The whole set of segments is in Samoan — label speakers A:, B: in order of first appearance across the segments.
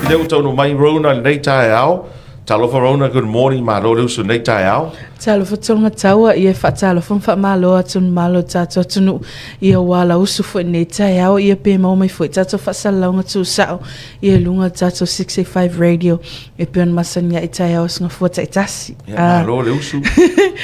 A: Lea ua taunuu mai Rona i lenei taeao. Talofa Rona, good morning, malo le usu i lenei taeao.
B: Talofa Tonga Taua, ia e faatalofa ma faamalo atu i le mamalu o le tatou atunuu ia ua ala usu foi i lenei taeao ia pe maua mai foi tatou faasalalauga tuusao ia i luga o le tatou 685 Radio e pei ona masani ai i taeao o Sigafua taitasi.
A: Ia, malo le usu.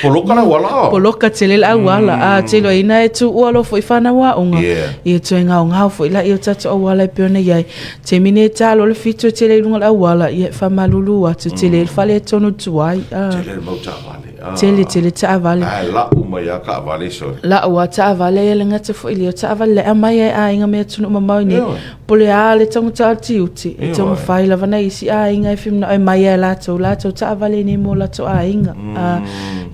A: Poloka le auala o?
B: Poloka tele le auala. A te iloa ina e tuua loa foi fanau aoga.
A: Yeah.
B: Ia toe gaogao foi laia o tatou auala e pei ona i ai. Taimi nei e ta loa le 7 e tele i luga o le auala, ia e faamalulu atu, tele le faaletonu tuai.
A: Tele le mau taavale.
B: Tele tele taavale.
A: Ae lau mai lava taavale sole.
B: Lau lava taavale ia le gata foi lea o taavale la e aumai ai aiga mai atunuu mamao i inei. Po o le a le taugata o le tiute, e taumafai lava nai isi aiga e fia manao e aumai lava e latou latou taavale i inei mo latou aiga.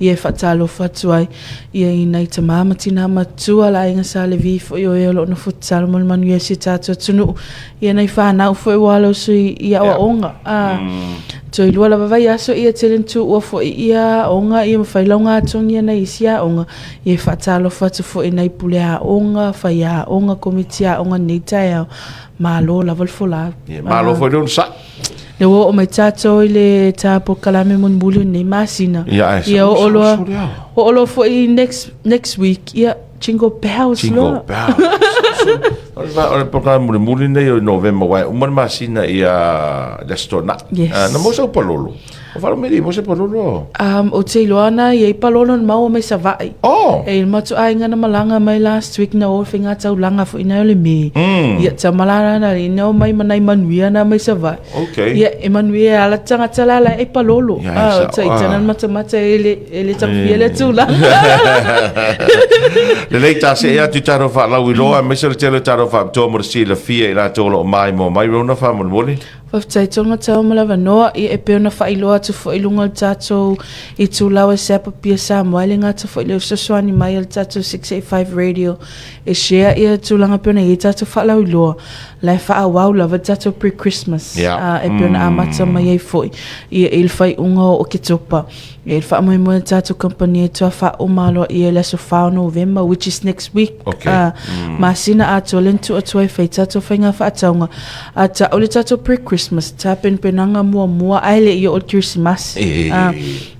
B: Ia e faatalofa atu ai ia i nai tama ma tina matua, le aiga Sa Levi foi o e o lo o nofo tatalo mo le manuia o si o tatou atunuu. Ia nai fanau foi ua ala usu i aoaoga. Toe lua lava vaiaso ia tele na tuua foi ia aoga ia ma fai laugatogi nai isi aoga. Ia e faatalofa atu foi i nai pule aoga, faiaoga, komiti aoga i lenei taeao. Malo lava le folau.
A: Ia, malo foi le onosai.
B: Lea ua oo mai tatou i le ta polokalame mulimuli o lenei masina.
A: Ia, ae
B: Ia, oo loa, oo loa foi next week, ia, jingle bells
A: Jingle
B: loa.
A: bells. O le polokalame mulimuli lenei o Novema, aua e uma le masina ia le Aso Toonai.
B: Yes.
A: Ah, na maua sau palolo. O falo mai mo se palolo.
B: Ou te iloa ana i ai palolo na maua mai Savaii.
A: Oh.
B: E le matou aiga na malaga mai last week na o i faigataulaga foi nai o le me. Ia tama la la na ina o mai ma nai manuia na mai Savaii.
A: Okay.
B: Ia e manuia ala tagata la la e palolo.
A: Ia,
B: Ah,
A: sa-
B: ta itana
A: ah.
B: matamata e le e le tafia le tulaga.
A: Lelei ta see atu i tatou faalauiloa aemaise le tele o tatou faapitoa mo le silafia i latou o lo o maimoa mai Rona faamolemole.
B: Faafetai Tonga Tau ma le avanoa, ia e pei ona faailoa atu foi i luga o le tatou itula o WhatsApp Apia Samoa e le gata foi i le fesoasoani mai a le tatou 685 Radio e share ia tulaga pei ona i ai tatou faalauiloa la e faaauau lava le tatou pre-Christmas e pei ona amata mai ai foi ia i le faaiuga o Oketopa. E faamoemoe le tatou kamupani e toa faauma aloaia i le aso 4 o Novema, which is next week.
A: Okay.
B: Masina atoa lea na tuu atu ai e fai tatou faiga faatauga. A tau le tatou pre-Christmas, tapenapenaga muamua ae le i oo le Kerisimasi.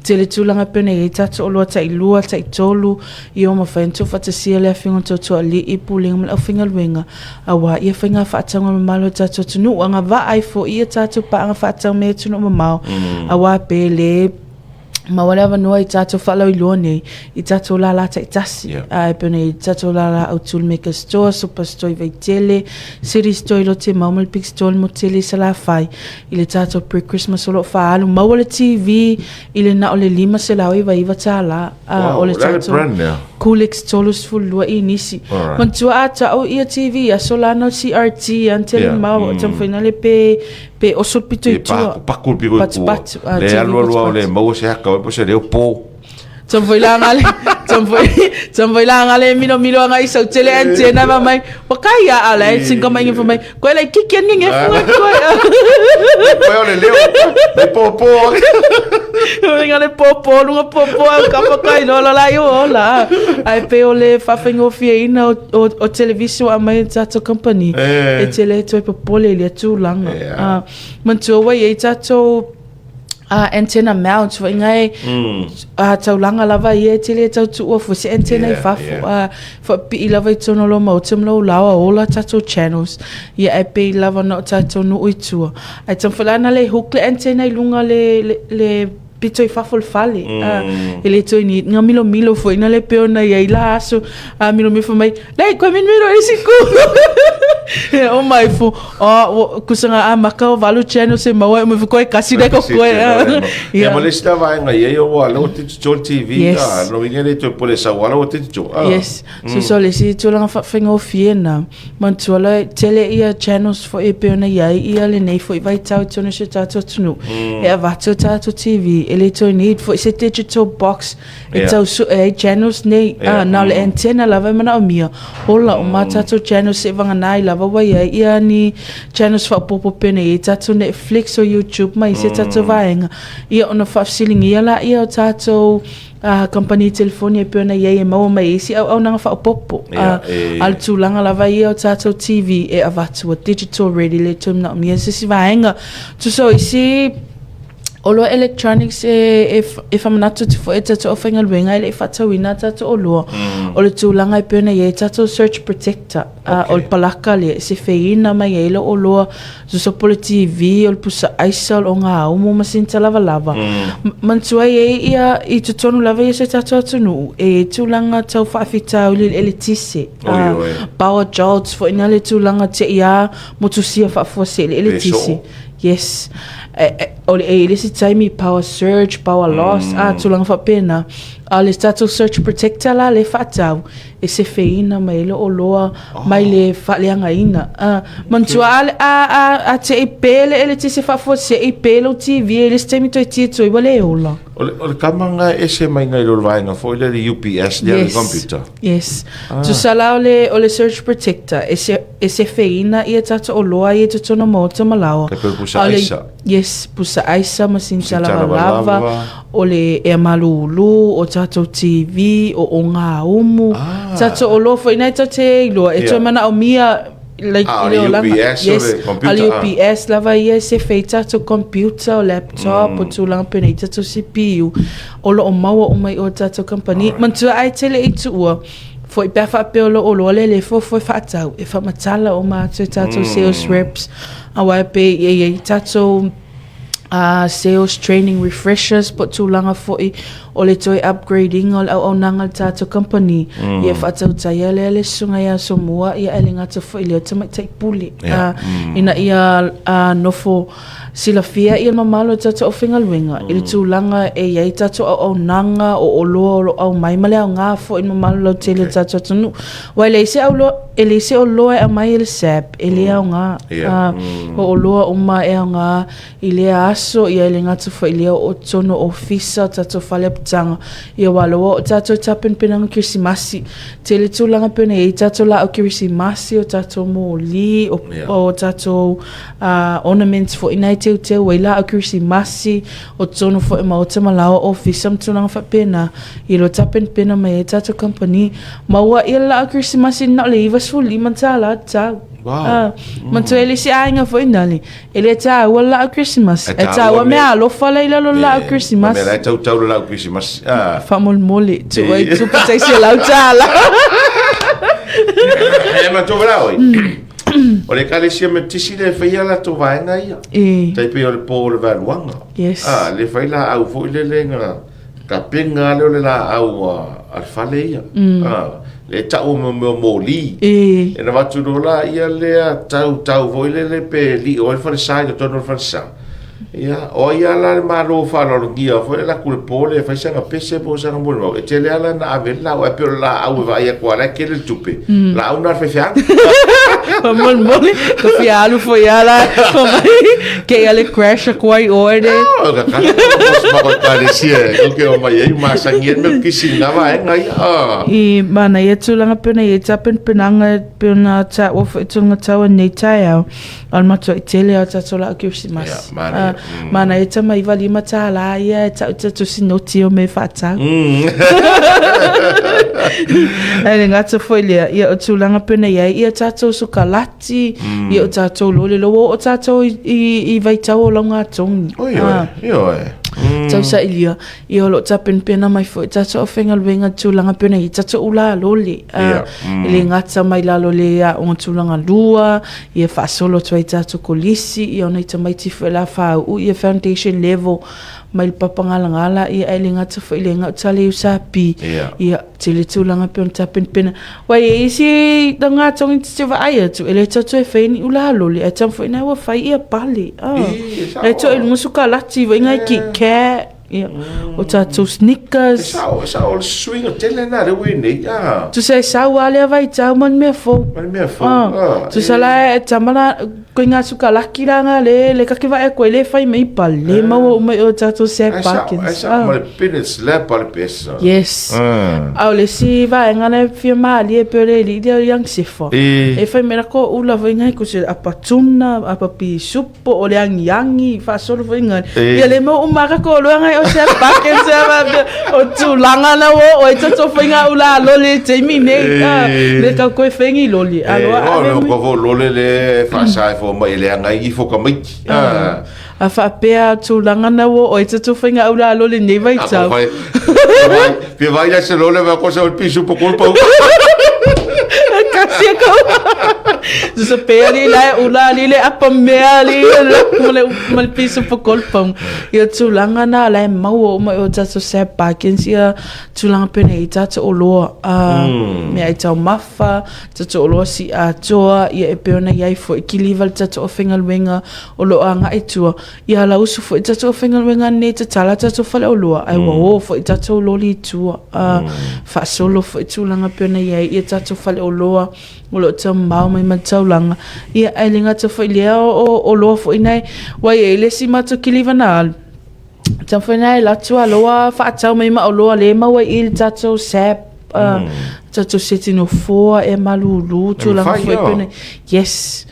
B: Tele tulaga pei ona i ai tatou oloa tailua, taitolu, ia ua mafai ona tuufaatasia le Afioga i le Tootooalii, Pulega ma le aufaigaluega, aua ia faiga faatauga mamalu a le tatou atunuu, agavaa ai foi ia tatou paaga faatau mai atunuu mamao, aua pe le maua le avanoa i tatou faalauiloa nei i tatou lala taitasi. Ae pei ona i ai tatou lala autu i le Mega Store, Super Store i Vaitele, City Store i Lotemau ma le Big Store i le Motele i Salafai, i le tatou pre-Christmas o lo o faaalu. Maua le TV i le na o le $599,
A: Wow,
B: o le
A: o le a le
B: tatou
A: brand lea?
B: Coolix 32 inisi.
A: Alright.
B: Manatua a tau ia TV aso la na o CRT an tele mau o taumafai na le pe pe oso le pito i
A: E
B: tua.
A: paku paku le pito i tua.
B: Patupatu, ah,
A: Le
B: TV
A: alu alu au le
B: patupatu.
A: maua se haka po se leo po.
B: Taumafai la ngale, taumafai taumafai la ngale milomilo anga i sau tele antenna va mai. Wa kai a ala e singa mai nge mai. Koe lai kiki an nge funga koe.
A: Koe o le leo. Le popo.
B: Nga le popo, lunga popo au ka whakai no la la i o la. Ai pe o le whawhaingofieina o, o, o televisi wa mai tātou company.
A: Eh.
B: E tele e toe popole i le tūlanga.
A: Yeah.
B: Manatua wai e tātou antenna mount foi ngai taulaga lava ia e tele e tau tuua foi se antenna i fafo faapipii lava i totonu o lou maota ma lou laoa ola tatou channels ia ae pei lava na o tatou nuu i tua ae taumafai la na le hook le antenna i luga le le pito i fafo o le fale e le toe ni nga milomilo foi na le pei ona i ai la aso a milomilo fai mai lei koe milomilo e isi ku e o mai fu o kusa a maka o valu channel se maua e mo koe kasi le ko koe
A: ia ma le isi vaega i ai o ala o digital TV
B: Yes.
A: no inga le toe pole sau ala o digital
B: Yes. So so le isi tulaga faafaigofie na manatua la tele ia channels foi e pei ona i ai ia lenei foi vaitau i totonu o si o tatou atunuu e avatu o tatou TV e le toe need foi se digital box e tau sue ai channels nei na o le antenna lava e manaomia ola uma tatou channels seivagana ai lava ua i ai ia ni channels faaopoopo pei ona i ai tatou Netflix o YouTube ma isi a tatou vaega ia ona faafesiligia laia o tatou. Kamupani telefoni e pei ona i ai e maua mai ai isi auaunaga faaopoopo. A o le tulaga lava ia o tatou TV e avatu ua digital ready le toe manaomia se isi vaega. Tusa o isi oloa electronics e e faamanatu atu foi e tatou aufaigaluega e le i faatauina a tatou oloa, o le tulaga e pei ona i ai tatou surge protector, o le palaka lea e sefeina mai ai le oloa Tusa po o le TV, o le pusa aisa, o le ogaumu ma sina talavalava. Manatua e i ai ia i totonu lava ia o si o tatou atunuu, e i ai tulaga tau faafitauli i le eletise. Power jolts foi na le tulaga te i a motusia faafuasei le eletise. Yes. O le, e i ai le isi taimi power surge, power loss, tulaga faapena. A o le tatou surge protector la lea e faatau, e sefeina mai ai le oloa mai le faaleagaina. Manatua a, a, a, a te i pe le eletise faafuasei pe lou TV i le isi taimi toe tia atu ai ua le ola.
A: O le kama nga e ese mai ngai lo le vaega foi lea le UPS lea le computer.
B: Yes. Tusa la o le surge protector e se, e sefeina ia tatou oloa ia i totonu o maota ma laoa.
A: Kai pe pusa aisa.
B: Yes, pusa aisa ma sina lavalava, o le ea malūlū, o tatou TV, o ogaumu, tatou oloa foi na e tatou te iloa, e toe manaomia like
A: i le olaga. UPS o le computer.
B: A le UPS lava ia e sefe ai tatou computer, o laptop, o tulaga penei, tatou CPU, o lo o maua uma i o tatou kamupani. Manatua ai tele i tuua, foi pe a faapea o lou oloa lea le fuafua e faatau, e faamatala uma atu e tatou sales reps, Aua e pei e i ai tatou sales training refreshers po o tulaga foi o le toe upgrade ina o le auaunaga a le tatou kamupani, ia faatautaia lea le susuga ia Asomua ia ae le gata foi i lea tamaitai pule ina ia nofo silafia ia le mamalu o le tatou aufaigaluega i le tulaga e i ai tatou auaunaga o oloa o lo o aumai ma le aoga foi i le mamalu lautele o le tatou atunuu. Aua e leai se auloa, e leai se oloa e aumai e le SAB, e le aoga. O oloa uma e aoga i lea aso, ia e le gata foi i lea o totonu o ofisa, o tatou fale apitaga, ia aua lea ua oo tatou i tapenapenaga Kerisimasi. Tele tulaga pei ona i ai tatou laau Kerisimasi, o tatou moli, o tatou ornaments foi na e teuteu ai laau Kerisimasi, o totonu foi o maota ma laoa ofisa ma tulaga faapena, i lo tapenapena mai ai tatou kamupani. Maua ia le laau Kerisimasi na o le $95 tau.
A: Wow.
B: Manatua e le isi aiga foi nale, e le taua le laau Kerisimasi, e taua mea alofa la i lalo o le laau Kerisimasi.
A: Mea la e tautau le laau Kerisimasi.
B: Faamolemole, tuu ai tupe tai $100.
A: E matou la oi. O le ekalesia Metotisi lea e faia latou vaega ia. Tai pei o le po o le vaeluaga.
B: Yes.
A: Le fai laau foi lele na tapena lea o le laau a le fale ia. Le tau o mea o moli. E na avatu loa la ia lea tau tau foi lele pe lio ai le falesa i totonu o le falesa. Ia, o ai lava la le Malo faaaloalogia foi lele atu i le po lea e fai sana pese po o sana molimau, e tele lava la na ave le laau, ae pei o le laau e vaai atu lava o la e tele le tupe, laau na a le faifeau.
B: Faamolemole, ka fia alu foi lava la, fai mai, kei a le crash aku ai oe le.
A: Ah, o ka kala ko se mako ekalesia e kou ke o mai ai masani ai me kisi nga vaega ia. Ah.
B: I manaia tulaga pei ona i ai tapenapenaga pei ona taua foi tulaga tau nei taeao. O le matua i tele o tatou laau Kerisimasi.
A: Yeah, manaia.
B: Manaia tama $95 ia e tau te tusi noti o me whaatau. Ai le gata foi lea, ia o tulaga pena ia ia tatou sukalati, ia o tatou lole loa o tatou i vaitau o lau ngā tongi.
A: Oi, oi, oi.
B: Tau sa ilia, ia o lo tapenapena mai foi tatou aufaigaluega tulaga pena i tatou ula lole. E le gata mai lalo le aoga tulaga lua, ia faasolo atu ai tatou kolisi, ia ona i tamaiti foi la faauu ia foundation level mai le papagalagala, ia ae le gata foi i le gauta le USP, ia tele tulaga pei ona tapenapena. Ua i ai isi tagata te te vaai atu, e le tau toe fai ni ula lole, ae tau foi na ua fai ia pale. E toe i luga sukalati foi ngai Kit Kat. Ia, o tatou sneakers.
A: E sao, e sao, o le suiga tele lena lea ua i ai nei. Ah.
B: Tusa e sau lava lea vaitau ma ni mea fou.
A: Ma ni mea fou. Ah.
B: Tusa la e tama la, koe ngā sukalaki la ngā le, le kake vae koe le whai mei pa le maua uma i o tatou Sam Parkins.
A: Ai sao, ma le pene slap a le pesa.
B: Yes. A o le si vaega na e fia malie e pei o le alii lea o Young Sefa. E whai mai la ko ula foi ngai ko se apa tuna, apa pea soup. Po o le agiagi, faasolo foi ngale. Ia le mau uma ka ko loa ngai o o se pake se o tulaga na ua oo ai tatou faiga ula loli i taimi nei. Le tau koe fengi loli.
A: Aloa ave. O ko lole le faasa e fo mai le anga i fo kamaiti.
B: A faapea tulaga na ua oo ai tatou faiga ula loli nei vaitau.
A: Fia vai la se lole va cosa o piso po culpa.
B: Kasi ako. So pe ali la ula ali le apa mea ali le ma le piso po culpa. Ia tulaga na la e maua uma i o tatou Sab Bargains ia tulaga pene i tatou oloa mea i taumafa, tatou oloa si'atoa ia e pei ona i ai foi kiliva le tatou aufaigaluega o lo o agai i tua. Ia ala usu foi tatou aufaigaluega nei tatala tatou faleoloa ae ua o foi tatou loli i tua. Faasolo foi tulaga pei ona i ai ia tatou faleoloa o lo o taumamao mai ma le taulaga. Ia ae le gata foi i lea o oloa foi na e, ua i ai le isi matou kiliva na alu, taumafai na e alu atu a loa faatau mai ma oloa lea e maua i i le tatou SAP, tatou seti nofoa ea malulu, tulaga foi pei ona, yes.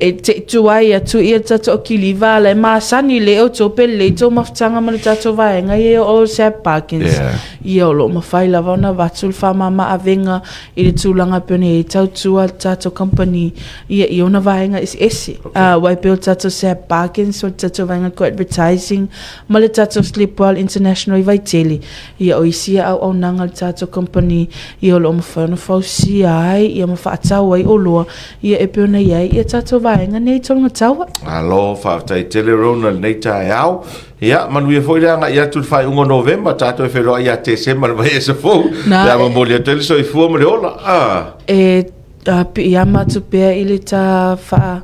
B: E te i tuai atu ia le tatou kiliva la e masani le outou pe lelei tou mafutaga ma le tatou vaega ia o SAP Bargains. Ia o lo o mafai lava ona avatu le faamama avega i le tulaga e pei ona i ai tautua le tatou company ia i ona vaega eseese. Okay. Aua e pei o le tatou SAP Bargains, o le tatou vaega ko advertising, ma le tatou Sleepwell International i Vaitele. Ia o isi ia auaunaga a le tatou company ia o lo o mafai ona fausia ai ia ma faatau ai oloa ia e pei ona i ai ia tatou vaega nei i Tologataua.
A: Malo, faafetai tele Rona i lenei taeao. Ia, manuia foi le agai atu i le faaiuga o Novema, tatou e feiloai ia Tesema le vaiaso fou. Na, Pe a momoli atu ai le soifua ma le ola.
B: Ah. E piiama atu pea i le ta wha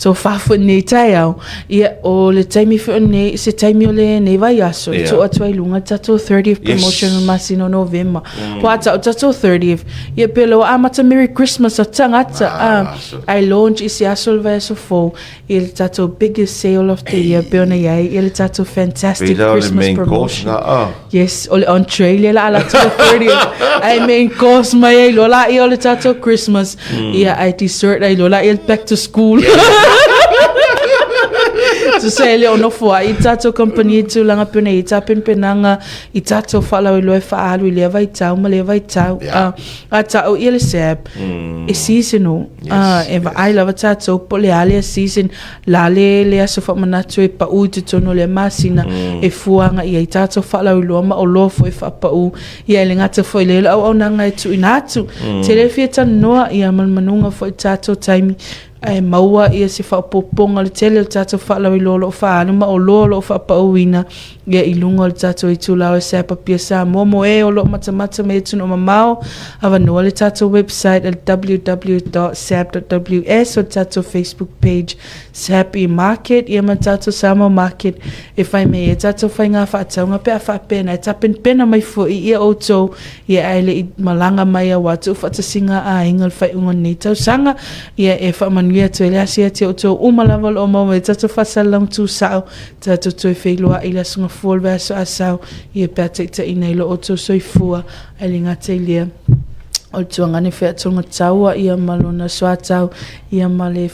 B: tofā foi nei taeao. Ia, o le taimi foi o nei, se taimi o lenei vaiaso, yeah. tuu atu ai luga le tatou 30th promotion yes. masina o Novema. Ua ata o tatou 30th. Ia, pe loa amata Merry Christmas a tangata. Ah, ai launch i se aso le vaiaso fou. I le tatou biggest sale of the year pe ona i ai i le tatou fantastic
A: Pei la o le
B: Christmas
A: main course
B: promotion.
A: na, ah.
B: Yes, o le entree lea la ala atu le 30th. Ai main course mai ai loa la ia o le tatou Christmas. Ia ai dessert ai loa la ia back to school. So se le o nofo ai i tatou company i tulaga pe ona i tapenapenaga i tatou faalauiloa e faaalu i lea vaitau ma lea vaitau.
A: Yeah.
B: Ah, a tau ia le SAP, e seasonal.
A: Yes,
B: Ah, e vaai lava tatou po o le a lea season, la le le aso faamanatu e pau i totonu o lea masina, e fua agai i ai tatou faalauiloa ma oloa foi faapau, ia e le gata foi i lea le auaunaga e tuuina atu. Tele fia talanoa ia ma le manuga foi i tatou taimi, ae maua ia se faaopoopoga o le tele o tatou faalauiloa o lo o faaalu ma oloa o lo o faapauina ia i luga o le tatou itula o SAP Apia Samoa mo e o lo o matamata mai atunuu mamao, avanoa le tatou website at www.sap.ws o le tatou Facebook page SAP e-Market ia ma le tatou Samoa Market e fai mai ai tatou faiga faatauga pe a faapea na e tapenapena mai foi ia outou ia ae le i malaga mai aua tuufaatasiga a aiga o le faaiuga o lenei tausaga ia e faamanuia atu ai le asiasi a outou uma lava o lo o maua mai tatou faasalalauga tusao Tatou toe feiloai i le Aso Gafua o le vaiaso Asau, ia pe a taitaiina i lo outou soifua, ae le gata i lea, o le tuagane featogatau ia ma lona soatau, ia ma le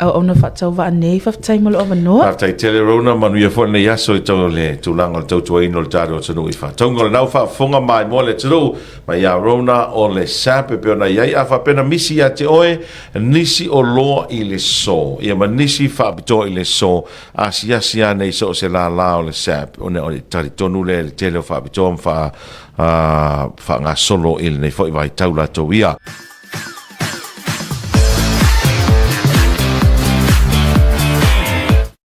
B: auauna faatauvaa nei. Faafetai mo lou avanoa.
A: Faafetai tele Rona, manuia foi lenei aso i tau le tulaga o le tautuaina o le tatou atunuu i faatauga o lenau faafofoga maimoa le atunuu mai ia Rona o le SAP e pei ona i ai a faapea na misi ia te oe nisi oloa i le so ia ma nisi faapitoa i le so Asiasi ana i so o se lālā o le SAP, ona o le talitonu lea i le tele o faapitoa ma faagasolo i lenei foi vaitau latou ia.